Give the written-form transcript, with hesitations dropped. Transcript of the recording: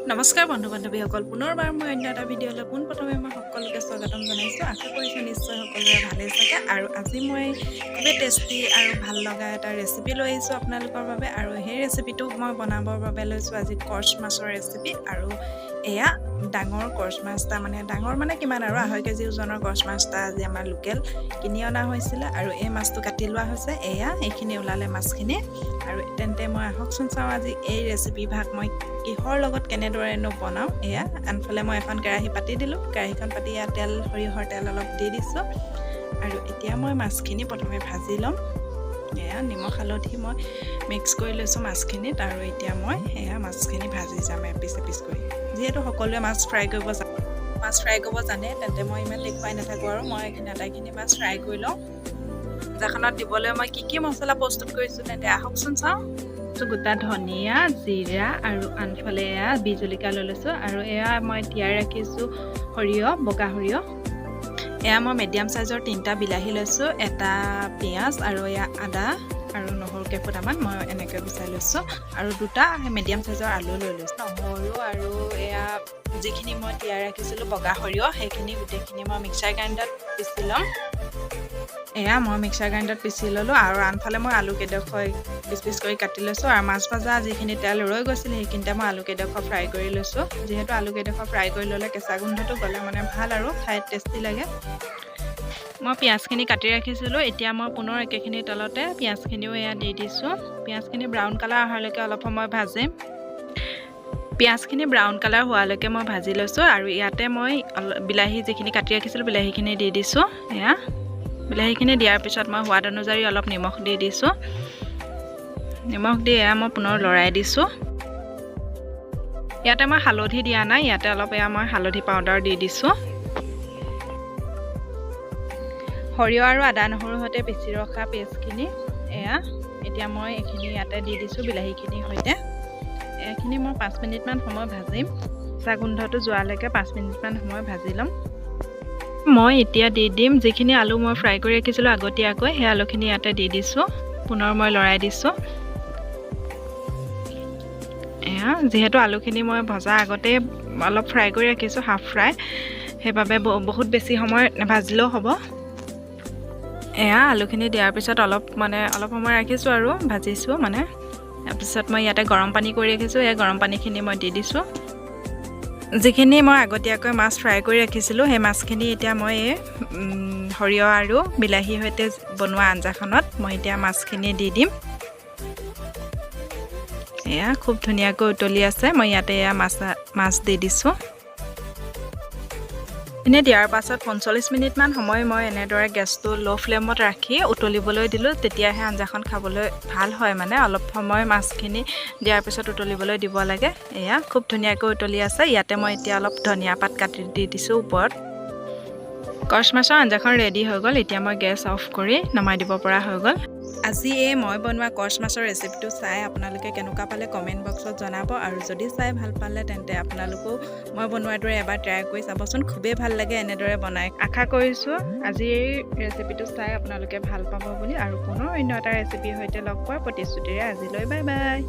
নমস্কাৰ বন্ধু বান্ধৱীসকল, পুনৰবাৰ মই অন্য এটা ভিডিঅ'লৈ পোনপ্ৰথমে মই সকলোকে স্বাগতম জনাইছোঁ। আশা কৰিছোঁ নিশ্চয় সকলোৰে ভালেই চাগে। আৰু আজি মই খুবেই টেষ্টি আৰু ভাল লগা এটা ৰেচিপি লৈ আহিছোঁ আপোনালোকৰ বাবে। আৰু সেই ৰেচিপিটো মই বনাবৰ বাবে লৈছোঁ আজি কৰ্চ মাছৰ ৰেচিপি। আৰু এয়া ডাঙৰ কৰ্চ মাছ এটা, মানে ডাঙৰ মানে কিমান আৰু, 2.5 কেজি ওজনৰ কৰ্চ মাছ এটা আজি আমাৰ লোকেল কিনি অনা হৈছিলে আৰু এই মাছটো কাটি লোৱা হৈছে। এয়া এইখিনি ওলালে মাছখিনি। আৰু তেন্তে মই আহকচোন চাওঁ আজি এই ৰেচিপি ভাগ মই কিহৰ লগত কেনেদৰেনো বনাওঁ। এয়া আনফালে মই এখন কেৰাহী পাতি দিলোঁ। কেৰাহীখন পাতি ইয়াত তেল, সৰিয়হৰ তেল অলপ দি দিছোঁ আৰু এতিয়া মই মাছখিনি প্ৰথমে ভাজি ল'ম। এয়া নিমখ হালধি মই মিক্স কৰি লৈছোঁ মাছখিনিত আৰু এতিয়া মই এয়া মাছখিনি ভাজি যাম এপিচ এপিচ কৰি। যিহেতু সকলোৱে মাছ ফ্ৰাই কৰিব জানে, তেন্তে মই ইমান দেখুৱাই নাথাকোঁ আৰু মই এইখিনি আটাইখিনি মাছ ফ্ৰাই কৰি লওঁ। আঞ্জাখনত দিবলৈ মই কি কি মছলা প্ৰস্তুত কৰিছোঁ, তেন্তে আহকচোন চাওঁ। গোটা ধনিয়া, জিৰা আৰু আনফালে এয়া বিহ জলকীয়া লৈ লৈছোঁ আৰু এয়া মই তিয়াই ৰাখিছোঁ সৰিয়হ, বগা সৰিয়হ। এয়া মই মিডিয়াম চাইজৰ তিনিটা বিলাহী লৈছোঁ, এটা পিঁয়াজ আৰু এয়া আদা আৰু নহৰু কেইফুটামান মই এনেকৈ গুচাই লৈছোঁ আৰু দুটা মিডিয়াম চাইজৰ আলু লৈ লৈছোঁ। নহৰু আৰু এয়া যিখিনি মই তিয়াই ৰাখিছিলোঁ বগা সৰিয়হ, সেইখিনি গোটেইখিনি মই মিক্সাৰ গ্ৰাইণ্ডাৰত পিচি ল'ম। এয়া মই মিক্সাৰ গ্ৰাইণ্ডাৰত পিচি ল'লোঁ আৰু আনফালে মই আলু কেইডোখৰ পিচ পিচ কৰি কাটি লৈছোঁ আৰু মাছ ভজা যিখিনি তেল ৰৈ গৈছিলে, সেইখিনিতে মই আলু কেইডোখৰ ফ্ৰাই কৰি লৈছোঁ। যিহেতু আলু কেইডোখৰ ফ্ৰাই কৰি ল'লে কেঁচা গোন্ধটো গ'লে মানে ভাল আৰু খাই টেষ্টি লাগে। মই পিঁয়াজখিনি কাটি ৰাখিছিলোঁ। এতিয়া মই পুনৰ একেখিনি তেলতে পিঁয়াজখিনিও এয়া দি দিছোঁ। পিঁয়াজখিনি ব্ৰাউন কালাৰ অহালৈকে অলপ সময় ভাজিম। পিঁয়াজখিনি ব্ৰাউন কালাৰ হোৱালৈকে মই ভাজি লৈছোঁ আৰু ইয়াতে মই অলপ বিলাহী যিখিনি কাটি ৰাখিছিলোঁ, বিলাহীখিনি দি দিছোঁ। এয়া বিলাহীখিনি দিয়াৰ পিছত মই সোৱাদ অনুযায়ী অলপ নিমখ দি দিছোঁ। নিমখ দি এয়া মই পুনৰ লৰাই দিছোঁ। ইয়াতে মই হালধি দিয়া নাই। ইয়াতে অলপ এয়া মই হালধি পাউডাৰ দি দিছোঁ। সৰিয়হ আৰু আদা নহৰুৰ সৈতে পিচি ৰখা পেষ্টখিনি এয়া এতিয়া মই এইখিনি ইয়াতে দি দিছোঁ বিলাহীখিনিৰ সৈতে। এইখিনি মই 5 মিনিটমান সময় ভাজিম। কেঁচা গোন্ধটো যোৱালৈকে 5 মিনিটমান সময় ভাজি ল'ম। মই এতিয়া দি দিম যিখিনি আলু মই ফ্ৰাই কৰি ৰাখিছিলোঁ আগতীয়াকৈ, সেই আলুখিনি ইয়াতে দি দিছোঁ। পুনৰ মই লৰাই দিছোঁ। এয়া যিহেতু আলুখিনি মই ভজা আগতেই অলপ ফ্ৰাই কৰি ৰাখিছোঁ, হাফ ফ্ৰাই, সেইবাবে বহুত বেছি সময় নাভাজিলেও হ'ব। এয়া আলুখিনি দিয়াৰ পিছত অলপ মানে অলপ সময় ৰাখিছোঁ আৰু ভাজিছোঁ মানে। তাৰপিছত মই ইয়াতে গৰম পানী কৰি ৰাখিছোঁ। এই গৰম পানীখিনি মই দি দিছোঁ। যিখিনি মই আগতীয়াকৈ মাছ ফ্ৰাই কৰি ৰাখিছিলোঁ, সেই মাছখিনি এতিয়া মই এই সৰিয়হ আৰু বিলাহীৰ সৈতে বনোৱা আঞ্জাখনত মই এতিয়া মাছখিনি দি দিম। এয়া খুব ধুনীয়াকৈ উতলি আছে। মই ইয়াতে এয়া মাছ মাছ দি দিছোঁ। এনে দিয়াৰ পাছত 45 মিনিটমান সময় মই এনেদৰে গেছটো ল' ফ্লেমত ৰাখি উতলিবলৈ দিলোঁ। তেতিয়াহে আঞ্জাখন খাবলৈ ভাল হয়। মানে অলপ সময় মাছখিনি দিয়াৰ পিছত উতলিবলৈ দিব লাগে। এয়া খুব ধুনীয়াকৈ উতলি আছে। ইয়াতে মই এতিয়া অলপ ধনিয়া পাত কাটি দি দিছোঁ ওপৰত। কচ মাছৰ আঞ্জাখন ৰেডি হৈ গ'ল। এতিয়া মই গেছ অফ কৰি নমাই দিব পৰা হৈ গ'ল। আজি এই মই বনোৱা কচ মাছৰ ৰেচিপিটো চাই আপোনালোকে কেনেকুৱা পালে কমেণ্ট বক্সত জনাব। আৰু যদি চাই ভাল পালে, তেন্তে আপোনালোকেও মই বনোৱাৰ দৰে এবাৰ ট্ৰাই কৰি চাবচোন। খুবেই ভাল লাগে এনেদৰে বনাই। আশা কৰিছোঁ আজি এই ৰেচিপিটো চাই আপোনালোকে ভাল পাব বুলি। আৰু পুনৰ অন্য এটা ৰেচিপিৰ সৈতে লগ পোৱাৰ প্ৰতিশ্ৰুতিৰে আজিলৈ বাই বাই।